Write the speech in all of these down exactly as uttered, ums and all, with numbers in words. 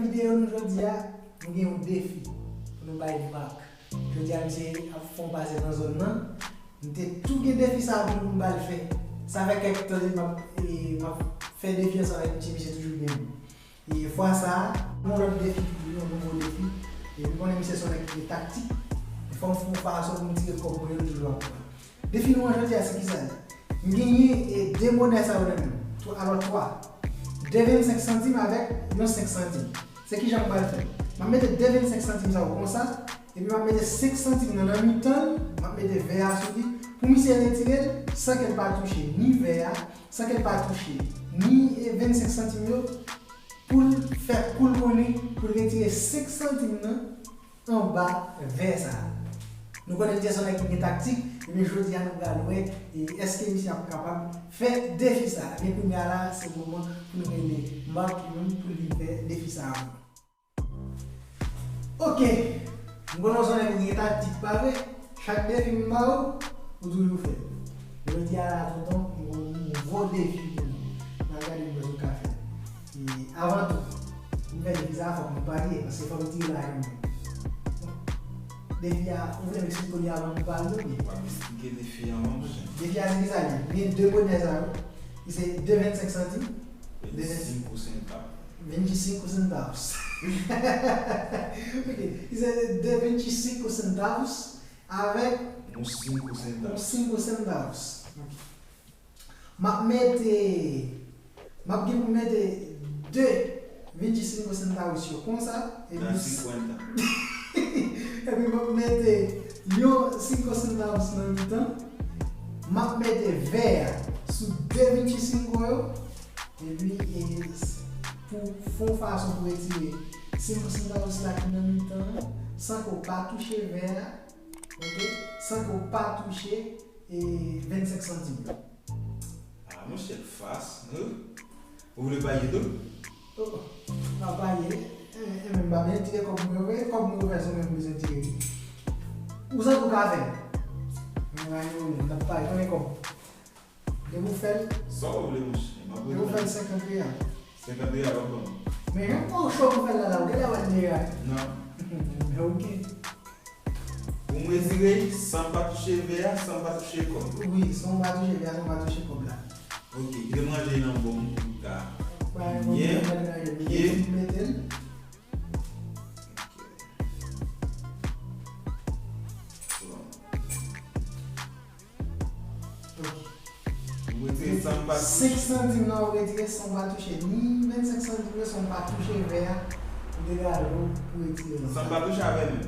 Videyo nou jodi a, nou gen yon defi pou nou bay Marc. Jodi a, misye ap fè yon pase nan zòn nan. Nou te tou gen defi sa pou nou, pou nou ba l fè. Sa fè kèk tan depi m ap, e, m ap fè defi ansanm avèk misye, misye toujou gen. E fwa sa a, yon lòt defi pou li, yon nouvo defi. E m konnen misye se yon nèg ki gen taktik. E fò m fè yon fason pou m tire kòb mwen yo, m toujou ap pran. Defi nou an jodi a, se kisa l ye? M genyen, e, de monè sa yo nan men m. Twa, alò, twa. De vennsenk santim avèk yon senk santim. Se kijan m pral fè? M ap mete de vennsenk santim sa yo konsa, epi m ap mete senk santim nan nan mitan l, m ap mete vè a sou li, pou misye retire l, san ke l pa touche ni vè a, san ke l pa touche ni, e, vennsenk santim yo, pou l fè kou l konnen, pou l retire senk santim nan anba vè sa a. Nou konnen misye se yon nèg ki gen taktik, ebyen jodi a nou pral wè, e, èske misye ap kapab fè defi sa a. Ebyen kounye a la, se moman pou nou rele Marc li menm pou l vin fè defi sa a pou nou. Ok, m konnen w se yon nèg ki gen taktik, pa vre? Chak defi m ba ou, ou toujou fè l. Jodi a la, tonton, m gon nouvo defi pou nou. N a gade m wè si w ka fè l. E, avan tou, pou m fè defi sa a, fòk m parye, paske fòk m tire lajan mwen. Defi a, ou vle m eksplike li avan m parye, oubyen? W ap eksplike defi a avan, monchè. Defi a, se kisa l ye? Gen de monè sa yo, ki se de vennsenk santim, de vennsenk. Veinticinco centavos. Veinticinco centavos. Ok, ki se de veinticinco centavos avèk. Un cinco centavos. Un cinco centavos. Ok. M ap mete, m ap gen pou mete de veinticinco centavos yo konsa, epi nan cincuenta. Epi m ap mete yon cinco centavos nan mitan. M ap mete vè a sou de veinticinco yo, epi, e, s-, pou fè yon fason pou retire cinco centavos la ki nan mitan an, san ke w pa touche vè a, ok? San ke w pa touche, e, vennsenk santim yo. Ah, monchè, fas, non? Ou vle parye tou? Oh, oh. M ap parye. E, e, men m pa bezwen tire kòb mwen yo vre. Kòb mwen yo vre, se ou menm m bezwen tire. Ou santi w ka fè l? Men parye ou menm, n ap parye. Konbyen kòb? Depi w fè l. Sa w vle, monchè. M ap. Depi w fè l senkant reyal. Senkant reyal, w ap ban m. Men yon pon cho pou fè l la, la, ou genlè wè l deja. Non. Ok. Pou m retire, san m pa touche vè a, san m pa touche kòb. Wi, san w pa touche vè a, san w pa touche kòb la. Ok, kite m ranje nan bon m pou ta. Byen, byen. Mete l. Ok. Bon. Ou retire san m pa touche. Senk santim nan ou retire san w pa touche. Ni vennsenk santim yo san w pa touche vè a. Ou te gade ou pou retire l. San m pa touche avè men m.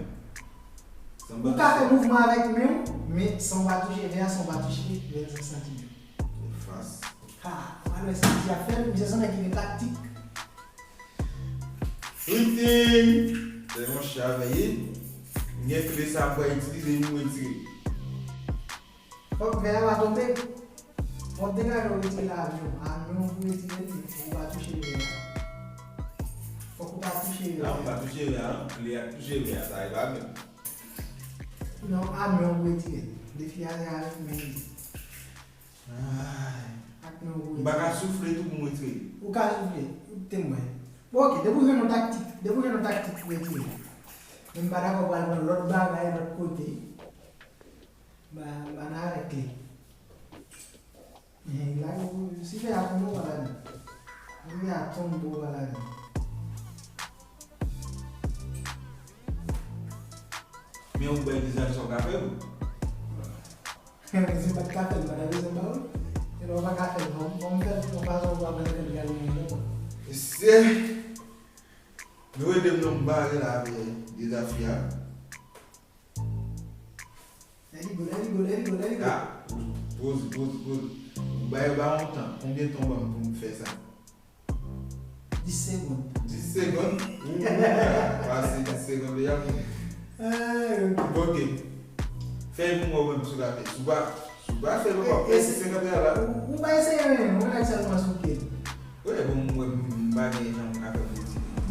San m pa touche. Ou ka fè mouvman avèk men w, men san w pa touche vè a, san w pa touche vennsenk santim yo. Fas. Ha, ou pa wè sa misye ap fè l, misye se yon nèg ki gen taktik. Ring ting! Se yon chaveye. M gen kle sa m pral itilize pou retire. Fòk vè a pa tonbe. Fòk degaje w retire avyon. Avyon pou retire l, ou pa touche vè a. Fòk ou pa touche vè a. Non, m pa touche vè a, non. Kle a touche vè a, sa e pa menm. Non, avyon pou retire l. Defi a se avèk men li. Ay. Ak men ou. M pa ka soufle tou pou m retire. Ou ka soufle, koute m wè. Bon, ok, depi w jwenn yon taktik, depi w jwenn yon taktik pou retire. Men m pa dakò pral pran lòt bagay, lòt kote. M pa, m pa nan avèk li. Men la, si vè a tonbe, w pa ladan. Si vè a tonbe, w pa ladan. Men ou bay dizay sa w ka fè tou. Si m pa t ka fè l, m pa ta bezwen ba ou l. Se lè w pa ka fè l, ban m, ban m fè l yon fason pou w ap rete l gade yon lòt. Mesye, nou ede m non, m bare la avè dezafi a. Let it go, let it go, let it go, let it go. Ah, poze, poze, poze. Ba yo ba yon tan. Konbyen tan w ban m pou m fè sa? Dis segonn. Dis segonn? Ou, ou, pase dis segonn deja. Ay, ok. Ok. Fè l pou mwen, ou menm, si w ka fè. Si w pa, si w pa fè l, ou pa fè dis segonn deja la. Ou, ou pa eseye anyen, ou rete sèlman sou pye l. Wi, bon, mwen, m pa gen jan m ka fè pou di.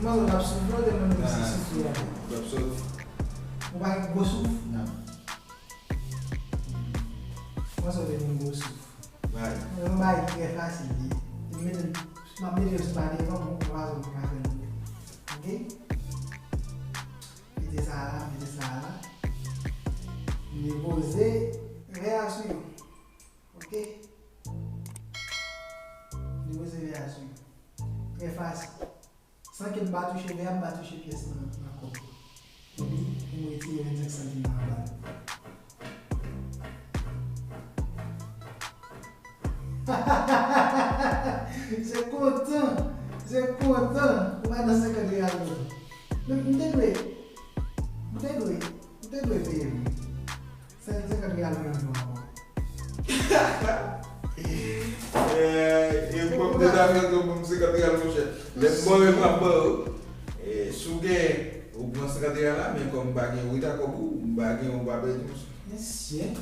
Mwen, w ap soufle, ou te mande m si soufle a. Ou ap sòti. Ou pa gen gwo souf? Non. Mwen, sa w te gen gwo souf. Bay. Mwen, yon bagay ki trè fasil, li. M mete, m ap mete yo sou pa devan, mwen, pou fason m ka fè l. Ok? Mete sa la, mete sa la. M depoze vè a sou yo. Ok? M depoze vè a sou yo. Trè fasil. San ke m pa touche vè a, m pa touche pyès nan, nan kòb. Epi, pou m retire vennsenk santim nan anba l. Misye kontan! Misye kontan! Ou pa nan senkant real non. Men m te dwe, m te dwe, m te dwe peye l. Senkant real mwen an ankò. E, e, mwen m deja fè yo ban m senkant real, monchè. Lè m ba w yo, m ap ba w. E, si w gen, ou pran senkant real la, men kòm m pa gen, ou rete ak kòb ou, m pa gen, ou pa pèdi, monchè. Mesye.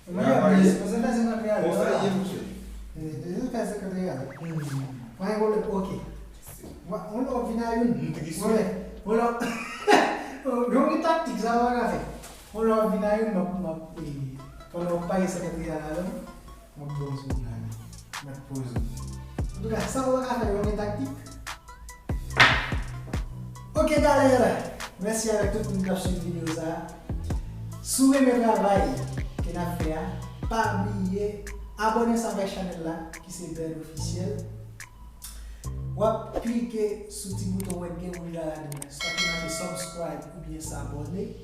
Mwen ap mwen se fè senkant real. Konsa ye, monchè. Se fè senkant real. Pa gen pwoblèm, ok. Mwen lè w vin a youn. Mwen lè w. Yon taktik, sa w pa ka fè. Mwen lè w vin a youn, m ap, m ap, pandan w pare senkant real avè m, m ap ba w sou la. M ap poze w. Antouka, sa w pa ka fè, yon taktik. Ok, galè, mèsi avèk tout moun k ap swiv videyo sa a. Si w renmen travay ke n ap fè a, pa bliye abòne ansanm avèk chanèl la ki se Bèl Ofisyèl. W ap klike sou ti bouton wèt gen woul la ladan l, sa ki make subscribe oubyen s'abonner.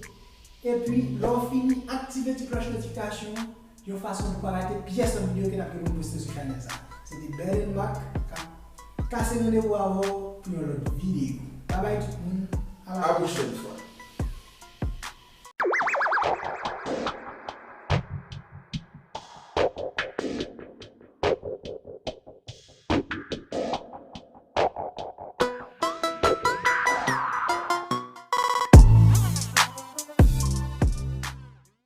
Epi, lè w fini, aktive ti klòch notifikasyon an yon fason pou w pa rate pyès lòt videyo ke n ap gen pou n poste sou chanèl sa a. Se te Bèl Marc k ap kase randevou avè w pou yon lòt videyo. Babay tout moun, a la pwochèn fwa.